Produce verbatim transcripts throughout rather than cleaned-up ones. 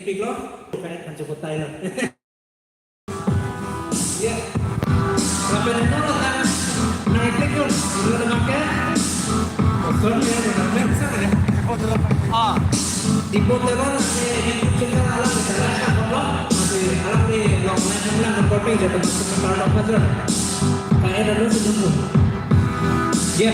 Piklo, kayak kan cukup tayo. Ya. Lapen non nang, nang klik dun, dun nang ke. Sorry ya, nang klik sana ya. Ah. Di Boteron, eh, YouTube channel alam kita lah, kan, belum? Masih alam di long live, alam recording, jadi masih sekarang apa, sir? Kayak ada dulu sebelum. Ya.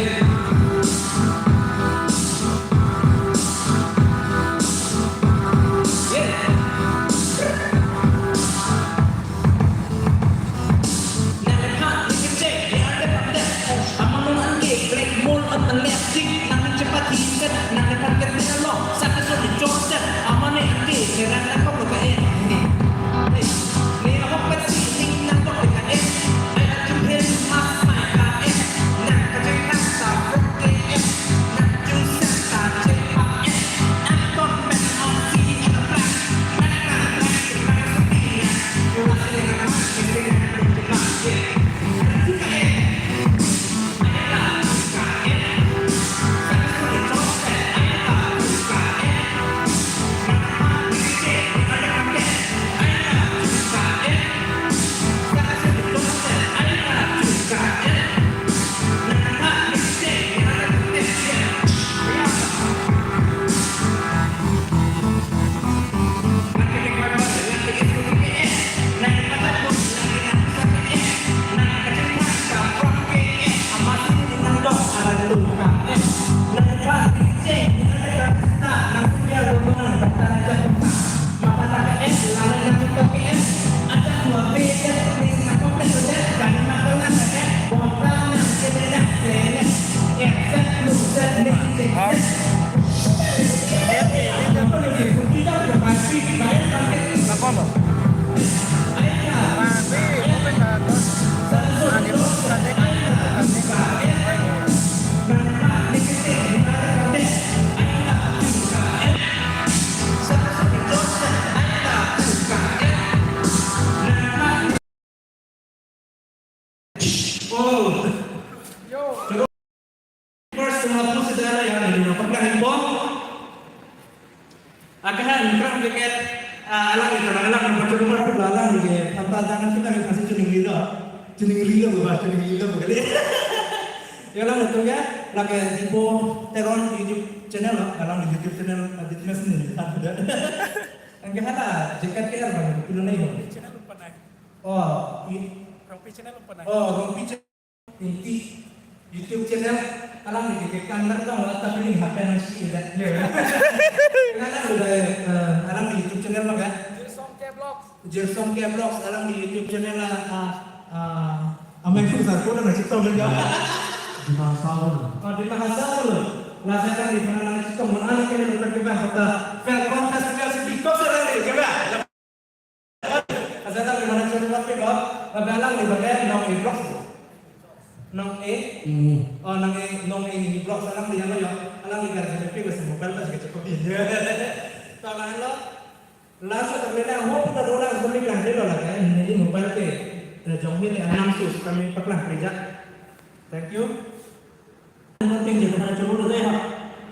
Oh. First, mga po sa dara yan, ano, pagkain po. Akahan, kerang deket, ah, alang itu, alang, alang, macam rumah tu alang deket. Tanpa jangan kita kasih cuning lilo. Cuning lilo, bukan cuning lilo, bukan. Ya, alang itu ya, lagi di Boteron YouTube channel, alang di YouTube channel, ah, di channel sendiri, kan, udah. Angke hala, jekat ke apa, pilo nai ho. Channel lupa nai. Oh, i- Rongpi channel lupa nai. Oh, Rongpi channel. Inti YouTube channel alang di ke kan nang dong la tapi ning happen nang si da. Ya. Kan alang udah, eh, alang di YouTube channel mah kan? Jirsong K Vlogs. Jirsong K Vlogs alang di YouTube channel lah, ah, ah, amai pun satu nama cipta benda. Di Mahasau. Oh, di Mahasau. Lah saya kan di mana nama cipta mun anak ini bukan kita kota Falcon Festival si Biko sedang di kita. Asal tak gimana cerita tapi kok, tapi alang di bagian Nong E Vlogs. Nong E? Hmm. Oh, Nong E, Nong E Vlogs alang di ano ya? Alang di kan jadi pi bas mobile bas gitu kopi. Tangan lo. Langsung terlena ho kita dolang sendiri kan dia lah kan. Ini mobile ke. Jong ini anam sus kami pernah kerja. Thank you. Penting je kena cemuru deh.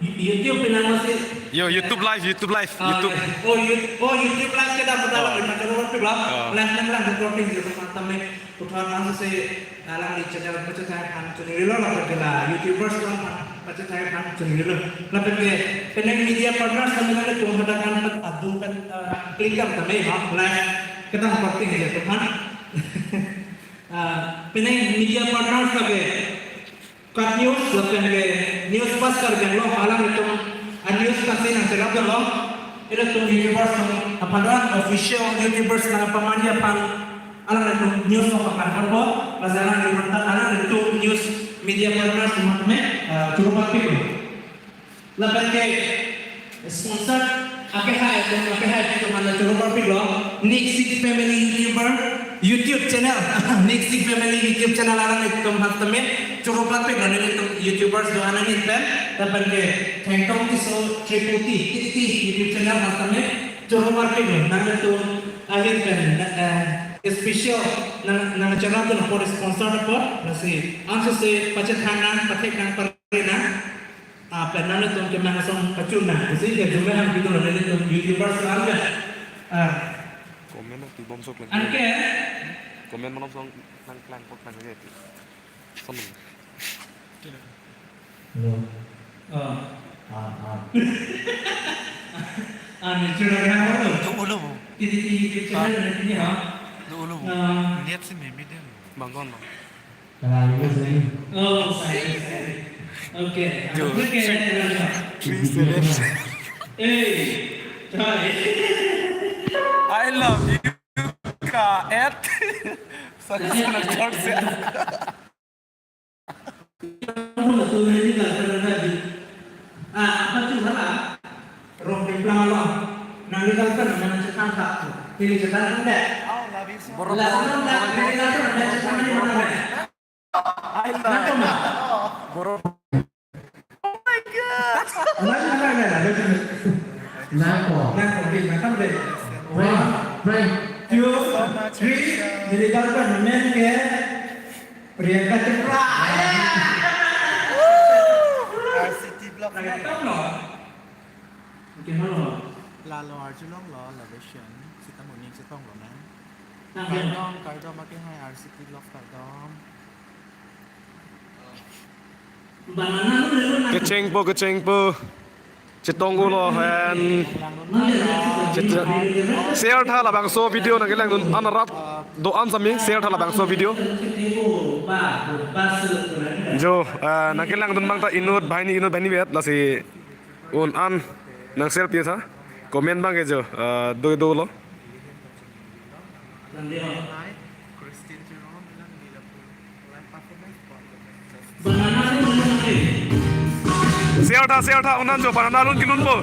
YouTube pinang masih. Yo, YouTube live, YouTube live, ah, YouTube. Oh, You-, oh, YouTube live kita betul. Oh. Lima cemuru tu lah. Oh. Live nang lang recording je kena tame. Putar langsung si alang di channel pacet hai han channel lo lah, YouTubers lo han pacet hai han channel lo. Lapen ke, penang media partners kami nang tung hadakan pet adu pen, eh, klingkar tame ha. Live kita recording je tu han. Ah, penang media partners lagi. Cut News, lapen ke News Pastor Bangalore, alanglitum a-news kasi nangcherap lo. Ilitum YouTubers nang aphan official YouTubers nangpamanji aphan alanglitum news nangpaklangponpo. Laso alanglitum, alanglitum news media partners atum, eh, choro parpiklo. Lapen ke sponsor akehai atum, akehai atum aphan choro parpiklo, Nick Six Family YouTuber YouTube channel, Nick Six Family YouTube channel alanglitum aphan tame choro parpiklo, nelitum YouTubers do-an aning pen, lapen ke Thengtong Tisso Triputi, T T T YouTube channel aphan tame choro parpiklo, nanglitum ahin pen, eh, special nang, nangcherap dun apor, sponsor apor, lasi, ansi se pachethan nang, pathek nang, pare nang. Ah, pen nanglitum kemang asong pachun nang. Isi ke jumeh ham gitu loh, nanglitum YouTubers lang ya. Comment na tu bom sok lang. Anke? Comment malom song nang klang kok nang aja tu. Sama. Hello. Oh. Ah, ah. Ah, ni chura kya ho? Tu ulu bu. Titi titi titi chura ni ha. Tu ulu bu. Ah. Niat si mimi dem. Bangkon bang. Kala ibu sini. Oh, sorry, sorry. Okay. Yo, oke, three, three, seven. Hey, try. I love you, ka et. Sana sana chor se. Ah, apa tu salah? Rong di belakang lo. Nang di dalam sana mana cekan tak tu? Pilih cekan kan deh. Borok. Lah sana dah, nang di dalam sana mana cekan mana mana. I love you. Borok. Oh my God. Nang, nang, nang, nang, nang. Nang ko. Nang ko, nang ko, nang ko. One, two, three. Jadi dapat men ke Priyanka Chopra. R C T Vlog. Nang lo. Oke, halo. Lalo arjulong lo, Lavation. Sita Moni chetong lonang. Nang kardom, kardom ake hai R C T Vlog kardom. Kechengpo, kechengpo. Chetong ulo hen. Chet-, share tha labangso video nang kelangdun an arat do-an sami share tha labangso video. Jo, eh, nang kelangdun bang ta inut banghini inut banghini vet lasi un an nang share pi tha. Comment bang ke jo, eh, do do lo. Share tha, share tha, un an jo banana lun kelunpo.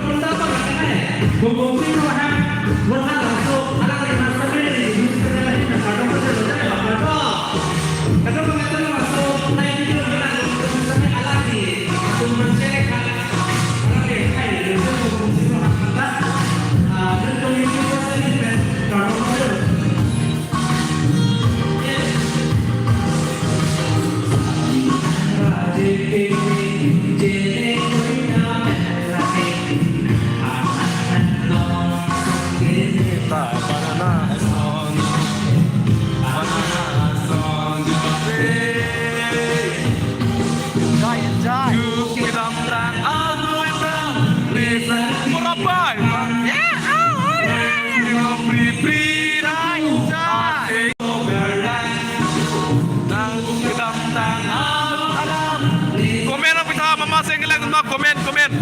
Comment apa kita mama sing lang ma comment, comment.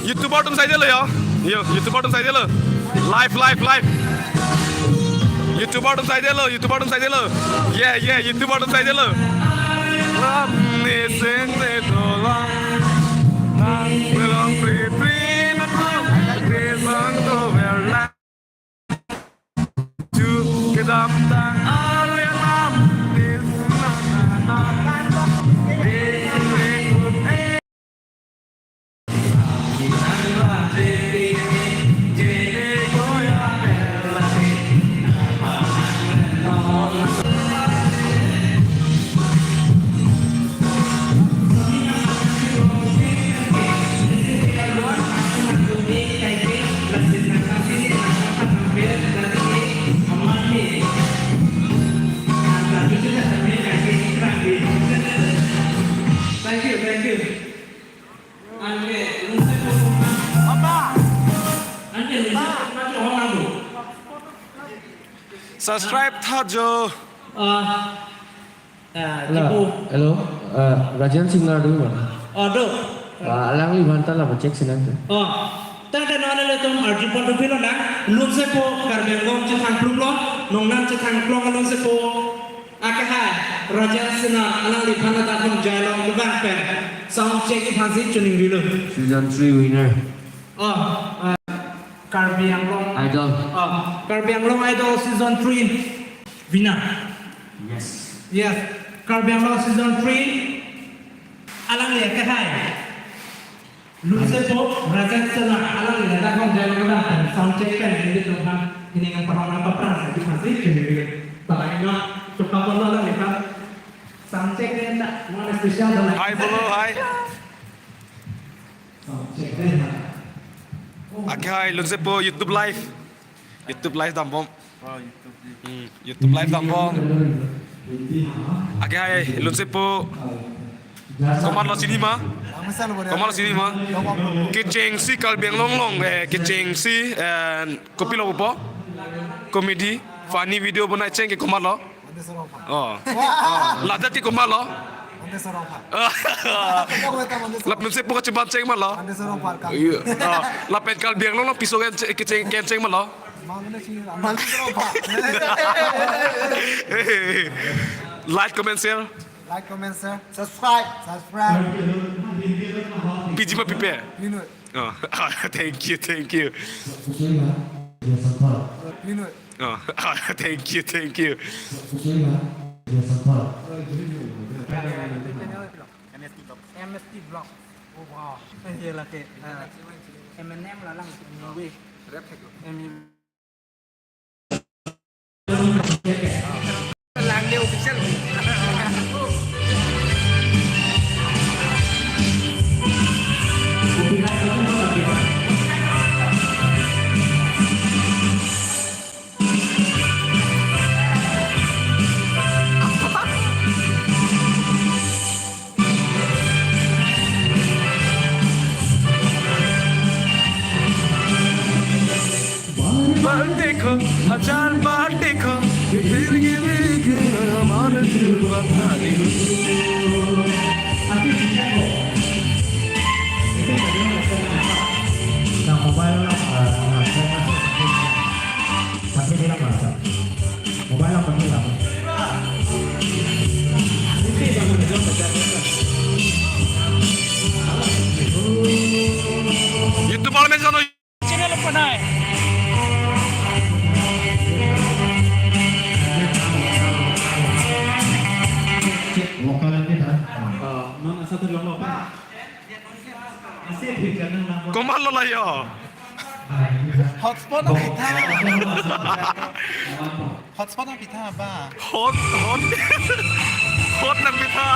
YouTuber atum saidelo ya. Yo, YouTuber atum saidelo. Live, live, live. YouTuber atum saidelo, YouTuber atum saidelo. Yeah, yeah, YouTuber atum saidelo. Lam ni sing de dolang. Nang belong pri pri na tu. Pri sang tu berlang. Ju kedam tang arya lam. Pri pri na na. Pri pri. Thank you, thank you. Anke, lungse ko. Papa. Anke, lungse ko, mati orang tu. Subscribe tha jo. Ah, ah, hello, kipu. Hello. Ah, Rajan Singnar do ma? Oh, do. Ah, alangli aphan ta la check sinang tu. Oh. Tangte non ilitum arjupon thupi lonang. Lungse ko Karbi Anglong chethang plum lo. Nongnam chethang plong lungse ko. Ake hai, Rajan Singnar, alangliphan ta hum jailong kebang pen. Sound check iphan si chuning rilo. Season three winner. Oh, uh, Karbi Anglong Idol. Oh, Karbi Anglong Idol season three winner. Yes. Yes, Karbi Anglong season three. Alangli akehai Lunsepo Rajesh Sena, alangli ladak hong jai lo, ladak sound check pen ini tuh kan, ini yang pernah apa perang saya masih jadi. Pakai no, coba kalau alangli kan sound check pen na, mana special dan Hi, bro, hi. Sound check pen na. Akehai Lunsepo YouTube live. YouTube live dambom. Oh, YouTube. Hmm, YouTube live dambom. Akehai Lunsepo. Komatlo, chini ma? Komatlo, chini ma? Kechengsi Karbi Anglong along, eh, kechengsi, eh, kopilo pupo? Comedy, funny video bonai cheng ke komatlo? Oh. Oh. Ladak ke komatlo? Lap Lunsepo kachimban cheng matlo? Iya. Ah, lapen Karbi Anglong along piso ken che-, kecheng, ken cheng matlo? Like, comment, share. Like, comment, share. Subscribe. Subscribe. Piji ma pipe? Pinut. Oh, thank you, thank you. Pinut. Oh, thank you, thank you. M S T Vlog. M S T Vlog. Oh, wow. Ini lagi, eh, M N M lalang, M U V. Rap hek lo. M U V. Langle official. बार देखो, हजार बार देखो, ये फिर ये देखे हमारे दिल बता दे। Nah, mobile, uh, tapi dia apa? Mobile apa dia? YouTube along channel open hai. Lokal ini dah. Oh, non asal terlalu apa? Komatlo la yo? Hotspot nangpitha. Hotspot nangpitha ba. Hot, hot. Hot nangpitha.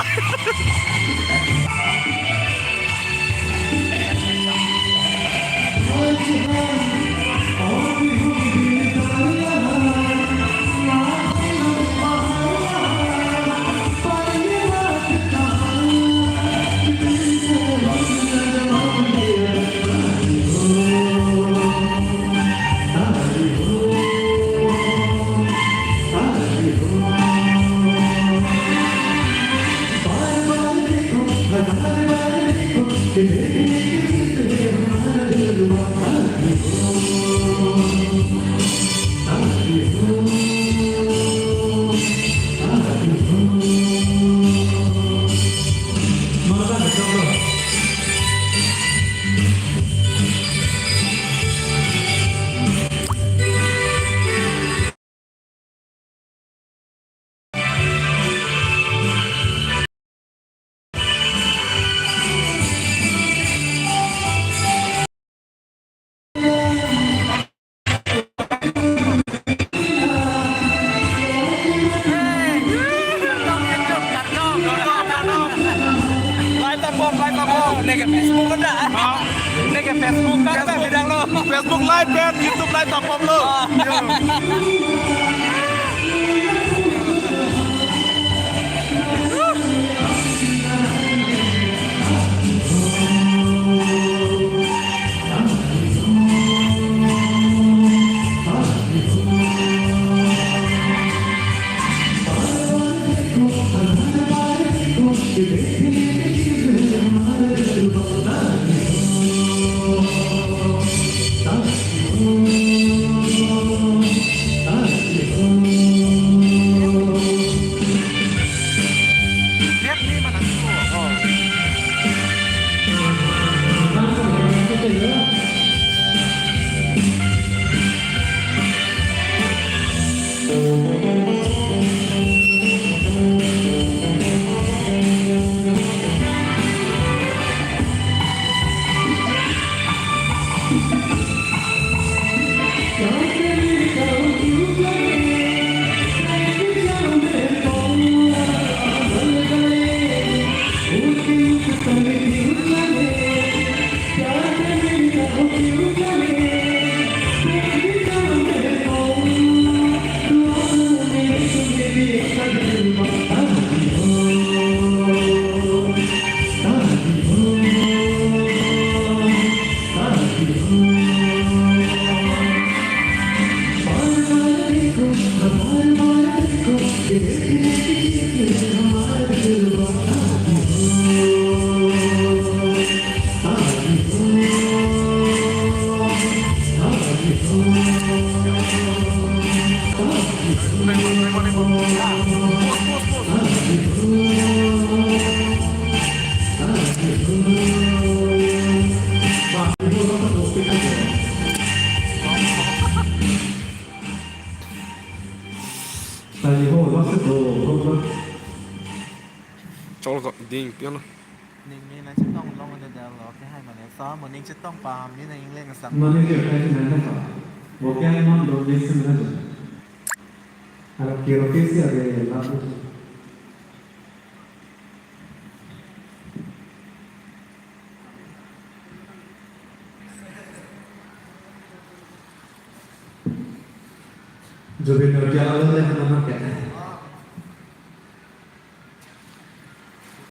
Live ta bom, live ta bom. Neke Facebook ada. Neke Facebook kan, Facebook. Bidang lo. Facebook live pen YouTube live ta bom lo. Yo. Tadi ho, masuk ho, ho, ho. Chol ko ding piano. Ning ni nangchetong long de dal lo ke hai mane sa mo nangchetong paham ni nang ingleng sang. Mane ke kai ni nang pa. Bo kya man do ni sin na. Arap ke ro ke si ave la. Jovin Notiang alo le hana ke.